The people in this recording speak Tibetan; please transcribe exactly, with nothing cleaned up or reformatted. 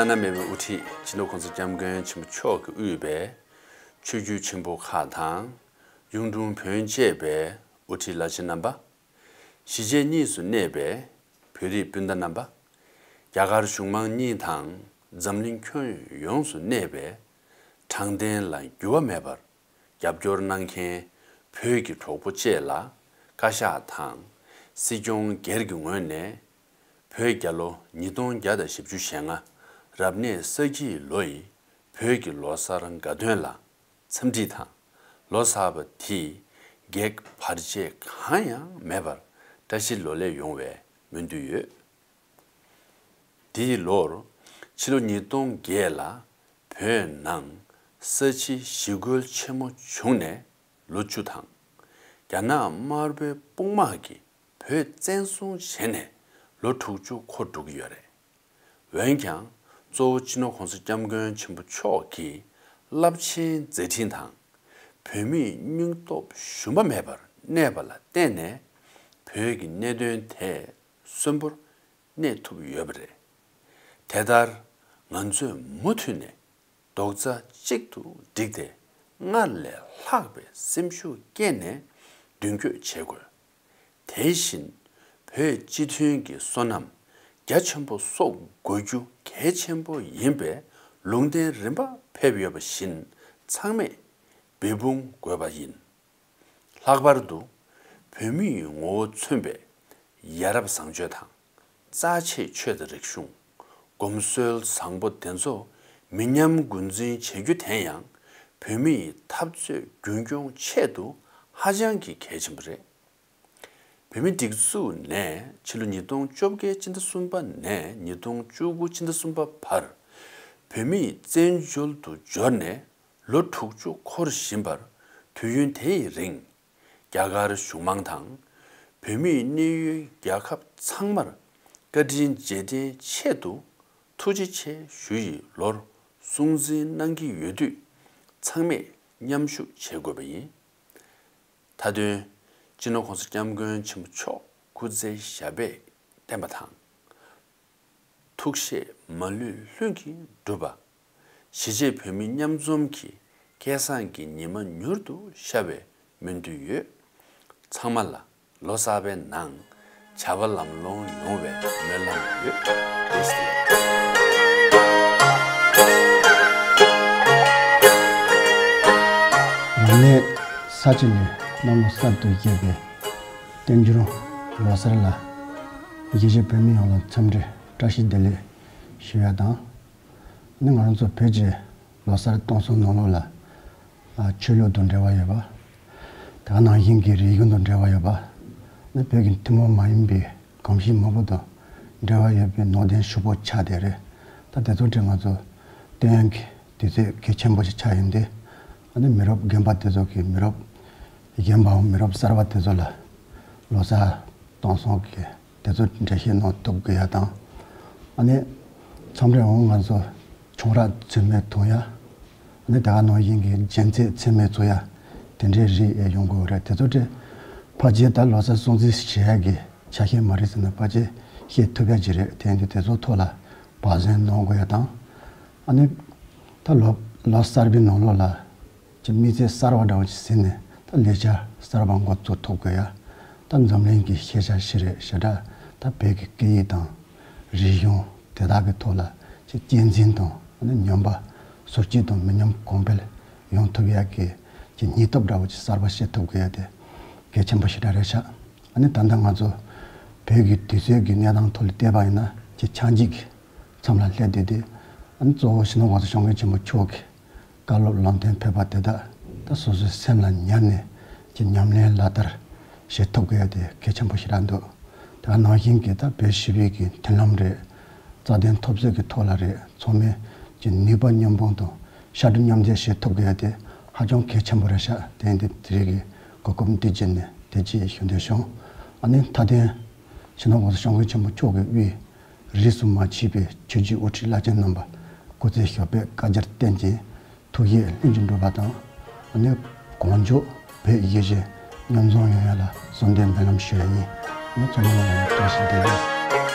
བླ་ན་མེད་པའི་དབུ་ཁྲིད་སྤྱི་ནོར་༸གོང་ས་༸སྐྱབས་མགོན་ཆེན་པོ་མཆོག་གིས་དབུས་པའི་ཆོས་བརྒྱུད་ཆེན་པོ་ཁག་དང་། གཡུང་དྲུང་བོན་བཅས་པའི་དབུ་ཁྲིད་བླ་ཆེན་རྣམ་པ། གཞིས་བྱེས་གཉིས་སུ་གནས་པའི་བོད་རིགས་སྤུན་ཟླ་རྣམ་པ། རྒྱ་གར་གཞུང་མང་གཉིས་དང་འཛམ་གླིང་ཁྱོན་ཡོངས་སུ་གནས་པའི་དྲང་བདེན་ལ་འགྱུར་བ་མེད་པར་རྒྱབ་སྐྱོར་གནང་མཁན་བོད་ཀྱི་གྲོགས་པོ་བཅས་ལ་བཀའ་ཤག་དང་སྲིད་སྐྱོང་སྒེར་གྱི་ངོས་ནས་བོད་རྒྱལ་ལོ་ཉིས་སྟོང་བརྒྱ་དང་བཞི་བཅུ་ཞེ་ལྔ་རབ་གནས་ས་ཁྱི་ལོ་ཡི་བོད་ཀྱི་ལོ་གསར་དགའ་སྟོན་ལ་འཚམས་འདྲི་དང་། ལོ་གསར་པ་དེས་གེགས་བར་ཆད་གང་ཡང་མེད་པར་བཀྲ་ཤིས་ལོ་ལེགས་ཡོང་བའི་སྨོན་འདུན་ཡོད། འདིའི་ལོར་ཕྱི་ལོ་ཉིས་སྟོང་བརྒྱད་ལ་བོད་ནང་ས་ཁྱི་ཞི་རྒོལ་ཆེན་མོ་བྱུང་ནས་ལོ་བཅུ་དང་། རྒྱ་ནག་དམར་པོའི་དཔུང་དམག་གིས་བོད་བཙན་བཟུང་བྱས་ནས་ལོ་དྲུག་ཅུ་འཁོར་འགྲོ་གི་ཡོད་རེད། འོན་ཀྱང་གཙོ་བོ་སྤྱི་ནོར་༸གོང་ས་༸སྐྱབས་མགོན་ཆེན་པོ་མཆོག་གིས་རླབས་ཆེན་མཛད་འཕྲིན་དང་། བོད་མིའི་སྙིང་སྟོབས་ཞུམ་པ་མེད་པར་གནས་པ་ལ་བརྟེན་ནས་བོད་ཀྱི་གནད་དོན་དེ་གསོན་པོར་གནས་ཐུབ་ཡོད་པ་རེད། དེ་ལྟར་ང་ཚོས་མུ་མཐུད་ནས་རྡོག་རྩ་གཅིག་ཏུ་བསྒྲིལ་ཏེ་སྔར་ལས་ལྷག་པའི་སེམས་ཤུགས་བསྐྱེད་ནས་མདུན་སྐྱོད་བྱེད་དགོས། དེ་བཞིན་བོད་སྤྱི་མཐུན་གྱི་སོ་ནམ་རྒྱ་ཆེན་པོ་གསོག་དགོས་རྒྱུ་གལ་ཆེན་པོ་ཡིན་པའི་ལུང་བསྟན་རིམ་པ་ཕེབས་ཡོད་པ་བཞིན་ཚང་མས་འབད་འབུངས་དགོས་པ་ཡིན། ལྷག་པར་དུ་བོད་མིའི་ངོ་བོ་མཚོན་པའི་ཡ་རབས་བཟང་སྤྱོད་དང་། རྩ་ཆེའི་ཆོས་དང་རིག་གཞུང་། གོམས་སྲོལ་བཟང་པོ་དེ་ཚོ་མི་ཉམས་འགོ་འཛིན་བྱེད་རྒྱུ་དེ་ཡང་བོད་མིའི་འཐབ་རྩོད་རྒྱུན་སྐྱོང་ཆེད་དུ་ཧ་ཅང་གི་གལ་ཆེན་པོ་རེད། བོད་མིའི་སྒྲིག་འཛུགས་ནས་ཕྱི་ལོ་ཉིས་སྟོང་བཅོ་བརྒྱད་ཕྱི་ཟླ་གསུམ་པ་ནས་ཉིས་སྟོང་བཅུ་དགུ་ཕྱི་ཟླ་གསུམ་པ་བར་བོད་མིའི་བཙན་བྱོལ་དུ་འབྱོར་ནས་ལོ་དྲུག་ཅུ་འཁོར་བཞིན་པར། དུས་ཡུན་དེའི་རིང་རྒྱ་གར་གཞུང་མང་དང་བོད་མིའི་གནས་ཡུལ་རྒྱལ་ཁབ་ཚང་མར་བཀའ་དྲིན་རྗེས་དྲན་ཆེད་དུ་ཐུགས་རྗེ་ཆེ་ཞུ་ཡི་ལོར་སྲུང་བརྩི་གནང་གི་ཡོད་དུས། ཚང་མས་མཉམ་ཞུགས་བྱེད་དགོས་པ་ཡིན། མཐའ་དོན། སྤྱི་ནོར་༸གོང་ས་༸སྐྱབས་མགོན་ཆེན་པོ་མཆོག་སྐུ་ཚེ་ཞབས་པད་བརྟན་པ་དང་། ཐུགས་བཞེད་མ་ལུས་ལྷུན་གྱིས་འགྲུབ་པ། གཞིས་བྱེས་བོད་མི་མཉམ་འཛོམས་ཀྱི་སྐལ་བཟང་གི་ཉི་མ་མྱུར་དུ་ཤར་བའི་སྨོན་འདུན་ཡོད། ཚང་མ་ལ་ལོ་གསར་པའི་ནང་བྱ་བ་ལམ་ལྷོང་ཡོང་བའི་སྨོན་ལམ་ཡོད། བཀྲ་ཤིས་བདེ་ལེགས། རང་ཉིད་ས་ཆ་ནས་གནམ་ལོ་གསར་དུ་ཡོད་པའི་བསྟན་འགྱུར་ལོ་གསར་ལ་གཞིས་བྱེས་བོད་མི་ཡོངས་ལ་འཚམས་འདྲི་བཀྲ་ཤིས་བདེ་ལེགས་ཞུ་ཡ་དང་། ནི་ང་རང་ཚོ་བོད་ཀྱི་ལོ་གསར་གཏོང་སྲོལ་ནང་ལོགས་ལ་ཆོས་ལུགས་དང་འབྲེལ་བ་ཡོད་པ། དེ་ག་ནང་བཞིན་གྱི་རིག་གཞུང་དང་འབྲེལ་བ་ཡོད་པ། ནི་བོད་ཀྱི་ཐུན་མོང་མ་ཡིན་པའི་གོམས་གཤིས་མང་པོ་དང་འབྲེལ་བ་ཡོད་པའི་ནང་དོན་ཞུ་སྤོབས་ཆགས་བསྡད་རེད། ད་དེ་ཚོ་དེ་ང་ཚོ་བསྟན་ཡོན་གྱི་དུས་ཚོད་གལ་ཆེན་པོ་ཞིག་ཆགས་ཡོད་དེ། ཨ་ནི་མི་རབས་རྒན་པ་དེ་ཚོ་གིས་མི་རབས་གཞོན་པའམ་མི་རབས་གསར་པ་དེ་ཚོ་ལ་ལོ་གསར་གཏོང་སྲོལ་གྱི་དེ་ཚོ་འགྲེལ་བཤད་གནང་ཐུབ་དགོས་ཡ་དང་། ཨ་ནི་མཚམས་རེ་འོང་ང་ཚོ་ཆུང་ར་ཚོད་མེད་མཐོང་ཡ། ཨ་ནི་ད་ག་ནང་བཞིན་གྱི་རྒྱན་ཆས་ཚད་མེད་ཚོ་ཡ་དེ་འདྲའི་རིགས་ཡོང་དགོས་རེད། དེ་ཚོ་དེ་ཕལ་ཆེར་ད་ལོ་གསར་སྲུང་བརྩི་བྱེད་ཡ་གི་ཆ་ཤས་མ་རེད་ཟེར་ན་ཕལ་ཆེར་ཤེས་ཐུབ་ཡ་ཅིག་རེད། དེ་ཡིན་དུས་དེ་ཚོ་ཐོག་ལ་བག་ཟོན་གནང་དགོས་ཡ་དང་། ཨ་ནི་ད་ལོ་ལོ་གསར་པའི་ནང་ལོགས་ལ་ཅིག་དམིགས་བསལ་གསར་པ་འདྲ་བོ་ཅིག་ཟིན་ནས་ད་ལས་འཆར་གསར་པ་འགོ་བཙུགས་ཐུབ་དགོས་ཡ། ད་འཛམ་གླིང་གི་ཤེས་བྱ་ཞིག་རེད། ཞེ་དྲག་ད་བོད་ཀྱི་སྐད་ཡིག་དང་རིག་གཞུང་དེ་དག་གི་ཐོག་ལ་ཅིག་གཅེས་འཛིན་དང་ཨ་ནི་སྨྱོན་པ་སོར་ཆུད་དང་མི་ཉམས་གོང་འཕེལ་ཡོང་ཐུབ་ཡ་གི་ཅིག་སྙིང་སྟོབས་འདྲ་བོ་ཅིག་གསར་པ་བྱེད་ཐུབ་དགོས་ཡ་དེ་གལ་ཆེན་པོ་ཞེ་དྲག་རེད་ཤག་ཨ་ནི་ད་ལྟ་ང་ཚོ་བོད་ཀྱི་དུས་ཚོད་ཀྱི་གནས་སྟངས་ཐོག་ལ་བལྟས་པ་ཡིན་ན་ཅིག་ཆག་འཇིག་གི་མཚམས་ལ་སླེབས་བསྡད་དེ། ཨ་ནི་གཙོ་བོ་སྤྱི་ནོར་༸གོང་ས་༸སྐྱབས་མགོན་ཆེན་པོ་མཆོག་གི་བཀའ་སློབ་ལམ་སྟོན་ཕེབས་པ་དེ་དག་ད་སོ་སོའི་སེམས་ལ་ཉར་ནས་ཀྱི་ཉམས་ལེན་ལག་བསྟར་བྱེད་ཐུབ་དགོས་ཡ་དེ་གལ་ཆེན་པོ་ཞིག་རེད་འདུག་དེ་ག་ནང་བཞིན་གྱི་ད་བོད་སྤྱི་པའི་གི་མཐུན་ལམ་རེད། རྩ་དོན་འཐབ་རྩོད་ཀྱི་ཐོག་ལ་རེད། ཚང་མས་ཀྱི་ནུས་པ་མཉམ་སྤུངས་དང་ཤ་གྲུ་མཉམ་འདེགས་བྱེད་ཐུབ་དགོས་ཡ་དེ་ཧ་ཅང་གལ་ཆེན་པོ་རེད་ཤག་དེ་ཡིན་དུས་དེ་རིང་གི་གོ་སྐབས་འདི་བརྒྱུད་ནས་དེ་ཅིག་ཞུ་འདོད་བྱུང་། ཨ་ནི་མཐའ་དོན་སྤྱི་ནོར་༸གོང་ས་༸སྐྱབས་མགོན་ཆེན་པོ་མཆོག་གི་དབུས་རིས་སུ་མ་ཆད་པའི་ཆོས་བརྒྱུད་དབུ་ཁྲིད་བླ་ཆེན་རྣམ་པ་སྐུ་ཚེ་ཞབས་པད་བསྐལ་བརྒྱར་བརྟན་ཅིང་ཐུགས་བཞེད་ལྷུན་གྱིས་འགྲུབ་པ་དང་། ཨ་ནི་གང་མགྱོགས་བོད་གཞིས་བྱེས་མཉམ་འཛོམས་ཡོང་ཡ་ལ་གསོལ་འདེབས་སྨོན་ལམ་ཞུ་ཡ་ཡིན། ཨ་ནི་ཚང་མ་ལ་ཡང་བཀྲ་ཤིས་བདེ་ལེགས།